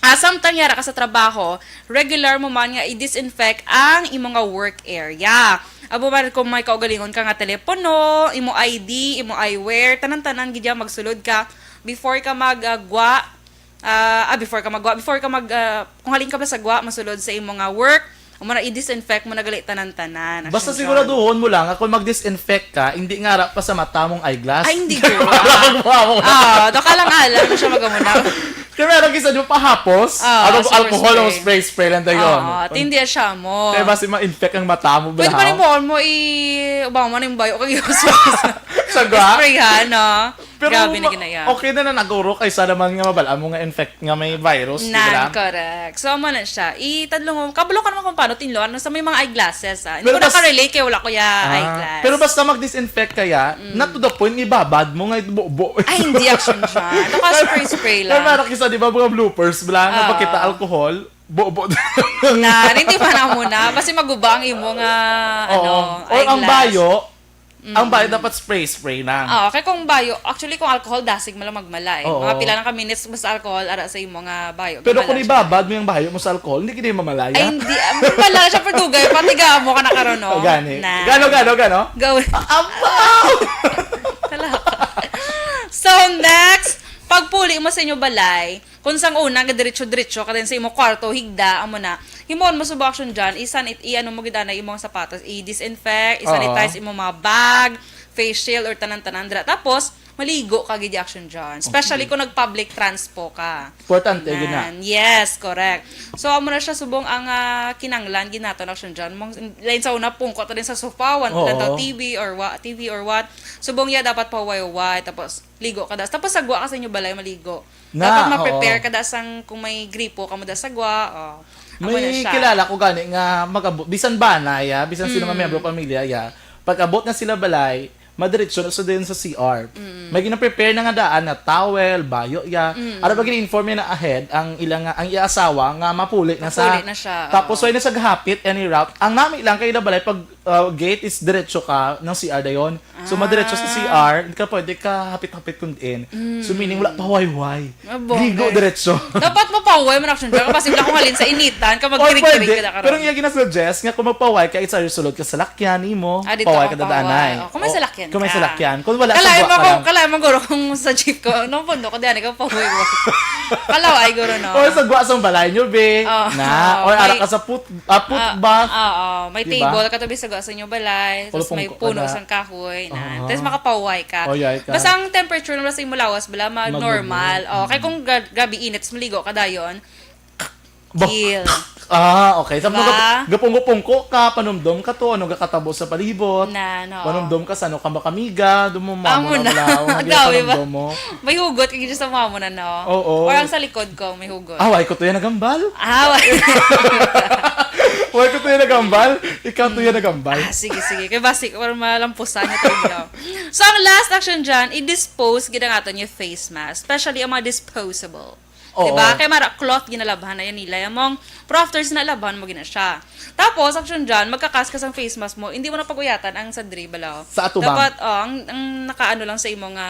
ah, samtang yara ka sa trabaho, regular mo man nga i-disinfect ang imo nga work area. Abo man kung may kaugalingon ka nga telepono, imo I D, imo eyewear, tanan-tanan gid yan, magsulod ka before ka mag, ah, gwa, ah, ah, before ka maggwa, before ka mag, ah, kung halin ka ba sa gwa, masulod sa imo nga work, amo na i-disinfect mo na gali tanan-tanan. Basta Action John. Siguraduhon mo lang, nga kung mag-disinfect ka, hindi nga ra pa sa mata mong eyeglass. Ay, hindi ko. Wow. Ah, do ka lang alam siya magamuna. Kaya meron kisa yung pahapos, Ah, ano, sige, alcohol ang sige. Spray-spray lang tayo. Ah, tindi siya mo. Kaya basi ma-infect ang mata mo. Pwede pa Balahaw. Rin mo, i-, ubaw mo na yung bayo kag Sa gwa? Sprayhan, no? Pero Grabe na ma-, ginaya. okay na na naguro kaysa naman nga mabal-an mo nga infect nga may virus, di ba? Nan, correct. So, amo na siya. Itadlong mo, kabalo ka naman kung paano tinlo, ano, sa may mga eyeglasses, ah. Hindi Pero ko bas-, nakarelate kaya wala ko ya Ah, eyeglass. pero basta mag-disinfect kaya, Mm. not to the point nga ibabad mo nga ibubo. Ay, hindi, action siya. Ito ka spray-spray Pero lang. meron kisa, di ba, mga bloopers, bla, nga Ah. pagkita alcohol, bubo. Na, hindi pa na muna. Kasi maguba ang imo nga, Oo. ano, Or ang eyeglass. bayo, ang Mm. bayo dapat spray-spray lang. Ah, kay kung bayo, actually, kung alcohol, dasig mo lang magmalay. Oo. Mga pila lang ka minutes mo sa alcohol, ara sa imo nga bayo. Pero Gamala kung siya. ibabad mo yung bayo mo sa alcohol, hindi gid mamalaya. Ay, hindi. Ah, wala siya, pero dugay. Pati gamo ka na karon, no? O, gani. Na. Gano, gano, gano? Gawin. Ah, abaw! Talaka. So, next, pagpuli mo sa inyo balay, kung sang una, nga diretso-diretso ka din sa imo kwarto, higda, amo na. Himuon mo subo action dyan, isan-, i-, i-ano mo gid ana imong sapatos, i-disinfect, i-sanitize Oo. imong mga bag, face shield, or tanan-tanan dira. Tapos, maligo ka gid action dyan. Especially Okay. kung nag-public transpo ka. Importante gid na. Nan, yes, correct. So, amo na siya subong ang, ah, kinanglan gid naton action dyan. Mong, lain sa una, pungko ta din sa sofa, wan-, Oo. lantaw T V or wa-, T V or what. Subong ya dapat pahuway-huway, tapos ligo ka das. Tapos sagwa ka sa inyo balay maligo. Na, Dapat ma-prepare oo. ka da sang kung may gripo, kamo da sagwa, oh. Amo na May siya. kilala ko gani nga mag-abot, bisan bana ya, bisan sino nga Mm. miyembro pamilya ya, pag-abot na sila balay, madiretso na sa din sa C R. Mm. May gina-prepare na nga daan na towel, bayo ya. Mm. Ara ba gina-inform niya na ahead ang ilang, ang iya asawa nga mapuli na sa Mapuli na siya, Tapos oo. wala na sa gahapit any route. Ang nami lang kay ila balay pag, uh, gate is diretso ka ng C R dayon. So, madiretso sa Ah. C R, hindi ka pwede ka hapit-hapit kundin. Mm. So, meaning, wala pa huway-huway. Ah, bongga. Ligo diretso. Dapat mapahuway man, action dyan. Kasi wala kung halin sa initan, ka Or magkirig-kirig pwede, ka na karon. pero yung ginasuggest nga kung magpahuway ka, it's either sulod ka sa salakyan, imo, Ah, dito pahuway ka ka pahuway. dadanay. Oh, kung may O, salakyan kung may ka. salakyan. Kung wala, Kalain sagwa mo ka kung, lang. kalain mo guro kung sa jeep ko, no, pundo ko, di, ano ka, pahuway mo. Kalaw, ay, guro, no? Or sagwa sang balay nyo, be. Oh, Na, oh, or ara may ka sa put-, ah, Ah, footbath. ah, oh, may Diba? table ka tabi sa gwa sa inyo balay, Pulupong tas may ko puno kada. sang kahoy na. Oo. Tas makapahuway ka. Pahuway ka. Basta ang temperature naman sa imo lawas, bala, ma-, Mag-, normal. mag-, Oh, kay mm. kung gra-, grabe init, tas maligo ka dayon, Bah-, Kill. ah, okay. Sa Diba? mga gap-, gapungko-pungko ka, panumdom ka to, ano gakatabo sa palibot. Na, no. Panumdom ka sa ano ka makamiga, dumuma Amo mo na na. wala, ang Grabe ba? ginapanumdom mo. May hugot, kay sa mga mo na, no? Oo. Or ang sa likod ko, may hugot. Ah, why ko to yan nagambal? Ah, wa- Why ko to yan nagambal? Ikaw to yan nagambal. Ah, sige, sige. Kaya basi, or malampusan niya tayo. So, ang last action dyan, i-dispose gid ang aton yung face mask. Especially ang mga disposable. Oo. Diba? Kay mara cloth ginalabhan na yan nila. Yung mong, pero after sinalabhan mo gina siya. Tapos, action dyan, magkakas ka sa face mask mo, hindi mo na pag-uyatan ang sa diri balaw. Sa atubang. Dapat, oh, ang, ang nakaano lang sa imo nga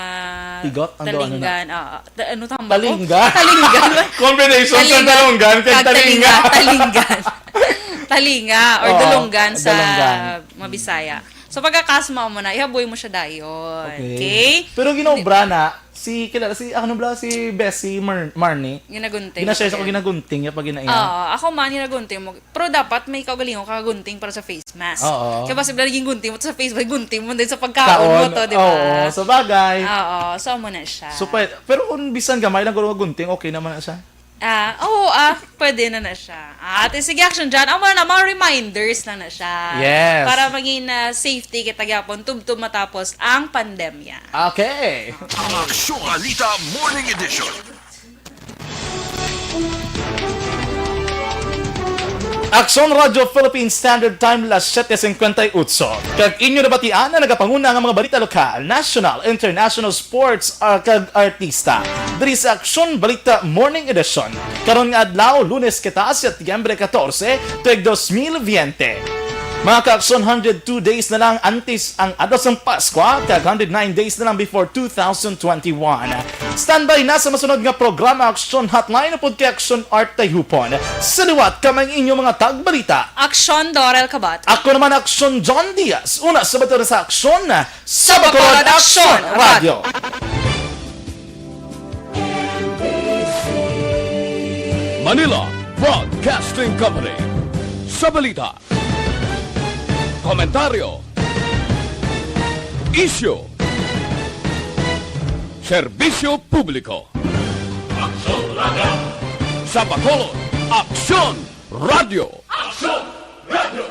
Tigot? Ang daw, ano na? talinggan. Ah, ta-, ano tama ko? Talingga? Talinggan. Combination sa Talingga. talunggan kay Kag talinga. talinga. Talingan. Talinga or Oo, dulunggan sa dulunggan. Mabisaya. So, pagkakas mo mo na, ihaboy mo siya dayon. Okay. Okay? Pero ginaobra na, si, kilala, si, ano bala, si Bessie Mar-, Marnie. Ginagunting Gina-share sa ko, okay. ginagunting niya pag ginaiya. Oo, ako man, ginagunting mo. Pero dapat may kaugalingon ka gunting para sa face mask. Oo. Kaya basta naging gunting mo sa face, may gunting mo din sa pagkaon mo Kaon. to, di ba? Oo, sa bagay. Oo, so amo na siya. So, pwede, pero kung bisan gamay lang guro nga gunting, okay naman na siya. Ah, oo, ah, pwede na na siya. Ah, ate, sige, action dyan. Amo na, mga reminders lang na siya. Yes. Para maging, ah, safety kita gyapon, tubtob matapos ang pandemya. Okay. Aksyon Balita Morning Edition. Aksyon Radyo Philippine Standard Time, las siete cincuenta y ocho. Kag inyo nabatian na nagapanguna nga mga balita lokal, national, international sports, ah, kag artista. Diri sa Aksyon Balita Morning Edition. Karon nga adlaw, Lunes kita, Setyembre catorce, tuig dos mil veinte. Mga ka-aksyon, hundred two days na lang antes ang adlaw sang Paskwa, kag hundred nine days na lang before two thousand twenty-one. Standby na sa masunod nga programa, Aksyon Hotline, upod kay Aksyon Art Tayhupon. Sa liwat, kami ang inyong mga tagbalita. Aksyon Dorel Kabat. Ako naman, Aksyon John Diaz. Una sa bato sa Aksyon, sa Bacolod Aksyon Radyo. Manila Broadcasting Company. Sa balita, komentaryo, isyu, serbisyo publiko. Aksyon Radyo. Sa Bacolod, Aksyon Radyo. Aksyon Radyo.